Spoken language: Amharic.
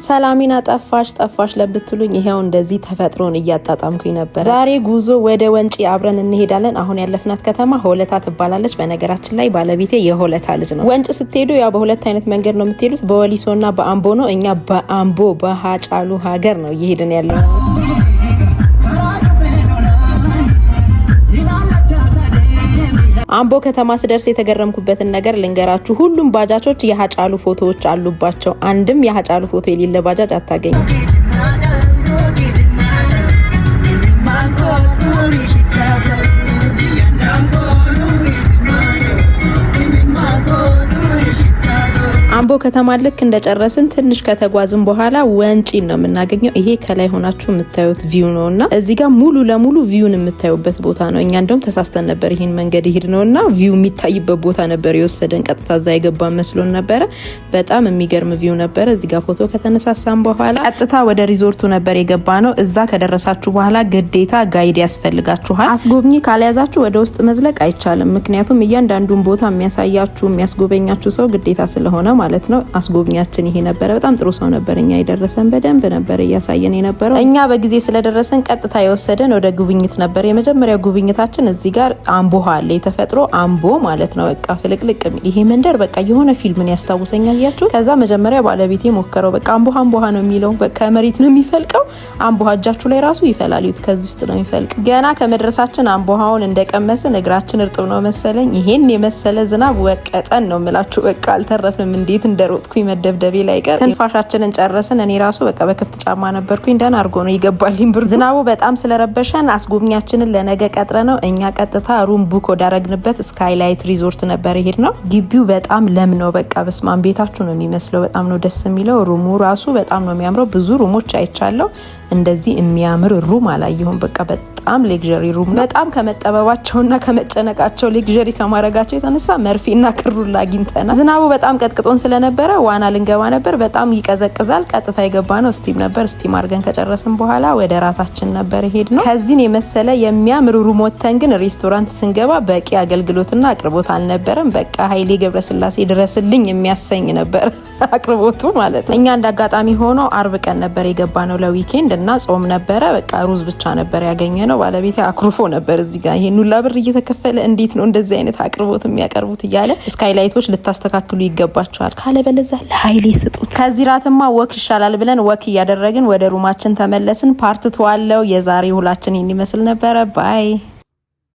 ሰላሚና ጠፋሽ ጠፋሽ ለብትሉኝ ይሄው እንደዚህ ተፈጥሮን እያጣጣምኩኝ ነበር። ዛሬ ጉዞ ወደ ወንጪ አብረን እንሄዳለን። አሁን ያለፍናት ከተማ ሆለታ ትባላለች። በነገራችን ላይ ባለቤቴ የሆለታ ልጅ ነው። ወንጭ ስትሄዱ ያው በሁለት አይነት መንገድ ነው የምትሄዱት፣ በወሊሶና በአምቦ ነው። እኛ በአምቦ በሀጫሉ ሀገር ነው እየሄድን ያለው። አምቦ ከተማ ስደርስ የተገረምኩበትን ነገር ልንገራችሁ። ሁሉም ባጃጆች የሀጫሉ ፎቶዎች አሉባቸው። አንድም የሀጫሉ ፎቶ የሌለ ባጃጅ አታገኙም። አምቦ ከተማ ልክ እንደጨረስን ትንሽ ከተጓዝን በኋላ ወንጪን ነው የምናገኘው። ይሄ ከላይ ሆናችሁ የምታዩት view ነው እና እዚህ ጋር ሙሉ ለሙሉ view ን የምታዩበት ቦታ ነው። እኛ እንደውም ተሳስተን ነበር ይህን መንገድ ይሄድ ነው እና view የሚታይበት ቦታ ነበር የወሰደን። ቀጥታ እዛ የገባ መስሎን ነበረ። በጣም የሚገርም view ነበረ። እዚህ ጋር ፎቶ ከተነሳሳን በኋላ ቀጥታ ወደ ሪዞርቱ ነበር የገባነው። እዛ ከደረሳችሁ በኋላ ግዴታ guide ያስፈልጋችኋል። አስጎብኚ ካልያዛችሁ ወደ ውስጥ መዝለቅ አይቻልም። ምክንያቱም እያንዳንዱን ቦታ የሚያሳያችሁ የሚያስጎበኛችሁ ሰው ግዴታ ስለሆነ ማለት ነው። አስጎብኛችን ይሄ ነበረ። በጣም ጥሩ ሰው ነበር። እኛ የደረሰን በደንብ ነበር እያሳየን የነበረው። እኛ በጊዜ ስለደረሰን ቀጥታ የወሰደን ወደ ጉብኝት ነበር። የመጀመሪያው ጉብኝታችን እዚህ ጋር አምቦ አለ፣ የተፈጥሮ አምቦ ማለት ነው። በቃ ፍልቅልቅ የሚል ይሄ መንደር በቃ የሆነ ፊልምን ያስታውሰኛል እያችሁ። ከዛ መጀመሪያ ባለቤቴ ሞከረው። በቃ አምቦ አምቦ ነው የሚለው፣ ከመሬት ነው የሚፈልቀው። አምቦ እጃችሁ ላይ ራሱ ይፈላል። ይሁት ከዚህ ውስጥ ነው የሚፈልቅ። ገና ከመድረሳችን አምቦሃውን እንደቀመስን እግራችን እርጥብ ነው መሰለኝ። ይሄን የመሰለ ዝናብ ወቀጠን ነው የምላችሁ። በቃ አልተረፍንም። እንዴት እንደሮጥኩኝ መደብደቤ ላይ ቀር ትንፋሻችንን ጨረስን። እኔ ራሱ በቃ በክፍት ጫማ ነበርኩኝ። ደህና አድርጎ ነው ይገባልኝ ብር። ዝናቡ በጣም ስለረበሸን አስጎብኛችንን ለነገ ቀጥረነው እኛ ቀጥታ room book ወዳረግንበት ስካይላይት ሪዞርት ነበር የሄድነው። ግቢው በጣም ለም ነው። በቃ በስማም ቤታችሁ ነው የሚመስለው። በጣም ነው ደስ የሚለው። Room ኡ ራሱ በጣም ነው የሚያምረው። ብዙ room ኦች አይቻለሁ። እንደዚህ የሚያምር room አላየሁም። በቃ በጣም luxury room ነው። በጣም ከመጠበባቸውና ከመጨነቃቸው luxury ከማድረጋቸው የተነሳ መርፌና ክሩን አግኝተናል። ዝናቡ በጣም ቀጥቅጦን ስለነበረ ዋና ልንገባ ነበር። በጣም ይቀዘቅዛል። ቀጥታ የገባነው steam ነበር። Steam አድርገን ከጨረስን በኋላ ወደ ራታችን ነበር የሄድነው። ከዚህን የመሰለ የሚያምር room ወጥተን ግን ሬስቶራንት ስንገባ በቂ አገልግሎትና አቅርቦት አልነበረም። በቃ ኃይሌ ገብረስላሴ ድረስልኝ የሚያሰኝ ነበር አቅርቦቱ ማለት ነው። እኛ እንደ አጋጣሚ ሆኖ አርብ ቀን ነበር የገባነው ለ weekend እና ጾም ነበረ። በቃ ሩዝ ብቻ ነበር ያገኘነው። ባለቤቴ አኩርፎ ነበር እዚህ ጋር ይሄን ሁላ ብር እየተከፈለ እንዴት ነው እንደዚህ አይነት አቅርቦት የሚያቀርቡት እያለ። ስካይላይቶች ልታስተካክሉ ይገባቸዋል፣ ካለበለዚያ ለሀይሌ ስጡት። ከዚህ ራትማ walk ይሻላል ብለን walk እያደረግን ወደ room ኣችን ተመለስን። Part two አለው። የዛሬ ውሏችን ይህን ይመስል ነበረ። Bye.